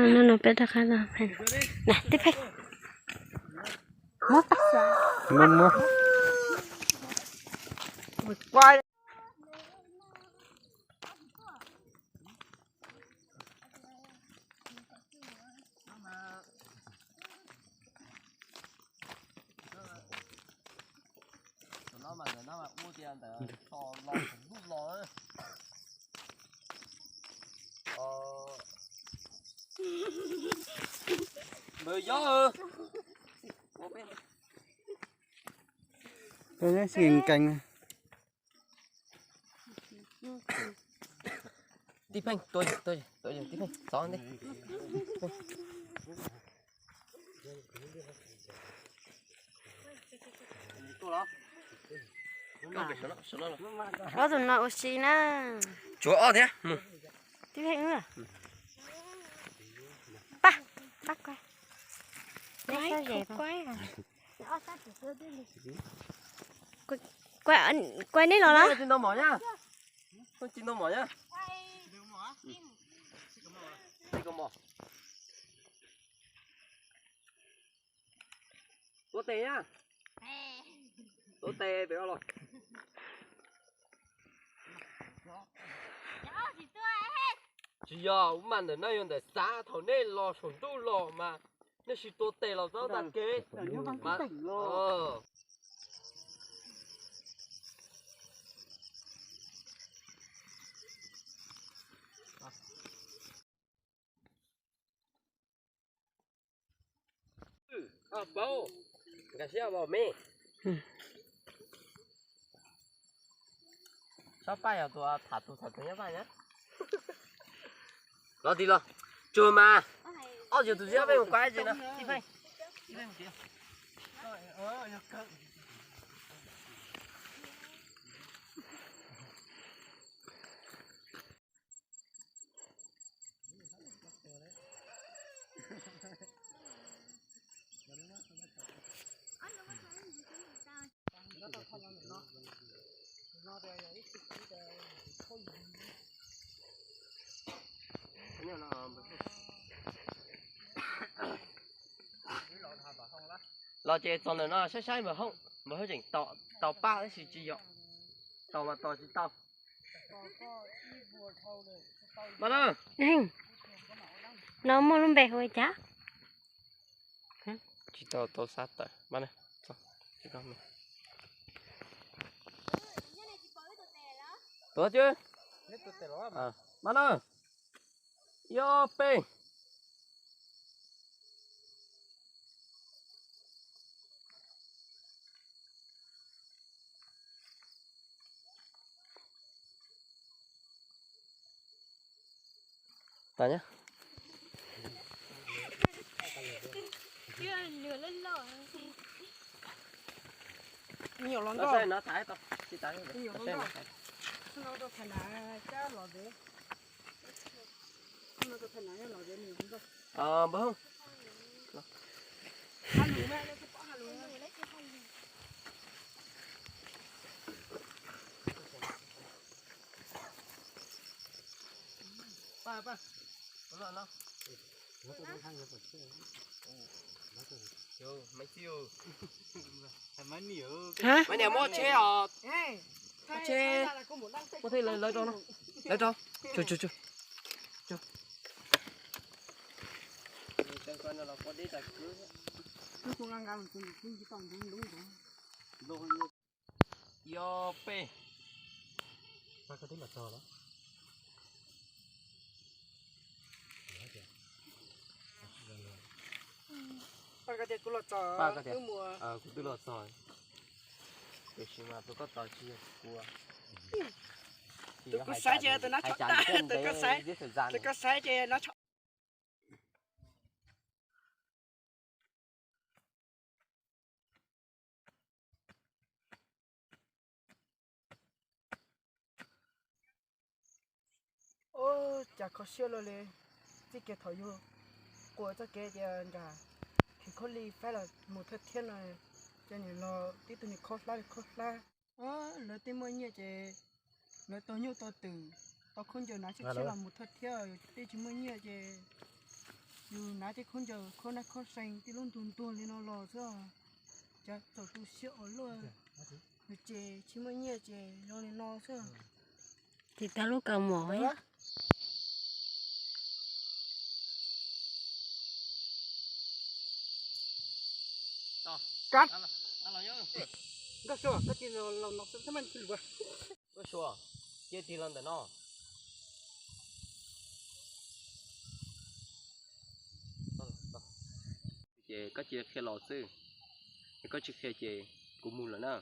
No no peb rov qab los. Tib Pheej, muab tag. Muab, muab. Peb xi nkees. Tib Pheej, tua, tua, tua, Tib Pheej, xov ntej. Ob tug no ua si na. Tsuav ob thiab. Tib Pheej, pab, pab kuaj. Kuaj, kuaj neb los los. Tsis nto mom na. Tua tes na. Tua tes pem los. Tsis yog, ub mas ntawm no yog ntawm xav, thaum nej los saum ntuj los mas nej sim tua tes los txog tag kev. Paub, nkag siab os me. Tsob paj yog tus tham tus tham tus nyob paj na. Los tim los, tsuag mas. Ob yog tus ziab peb mus kuaj tsi no. Los ces txog ntawm no saib saib npawg Hoob, npawg Hoob tseem tos, tos paj tab sis tsis yog, tos mas tos tsis tau. Mas na, no muaj lub npe hu ua cas? Tsis tau tau xav tawm mas na. Tuav tis mas na. Ib ob peb. Tas nyab. Npawg Hoob. Maiv niam muab tsheb os. Muab tsheb, muab tsheb lawv rau no. Lawv rau. Tsuag tsuag tsuag. Ib ob peb. Paj, koj tias kuv los txog, kuv twb los txog. Tiam sis mas tus koj tos tsis yog kuv. Tus kuv xaiv ces tus nab tsho tag, tus koj xaiv, tus koj xaiv ces nab tsho. Ua cas kho siab luaj li, txij kiag thaum yug quas txoj kev tias nram Khim Khaub Lig faib los mus thawj thiab no, ces niam los tib tug niag khaub hlab li khaub hlab. Lawv tej muaj nyiaj ces lawv tau nyuj tau twm, tau khaub ncaws hnav tshiab tshiab los mus thawj thiab, tej tsis muaj nyiaj ces Hnav tej khaub ncaws khaub nab khaub seev tej lub ntuag ntuag li no los xwb. Cas txaus tu siab ua luaj. Ces tsis muaj nyiaj ces zoo li no xwb. Tiv tag lub kaus mom. Nkauj Sua, cia tig los ntawm no. Ces koj cia qhia los xwb, es koj tsis qhia ces kuv mus lawm na.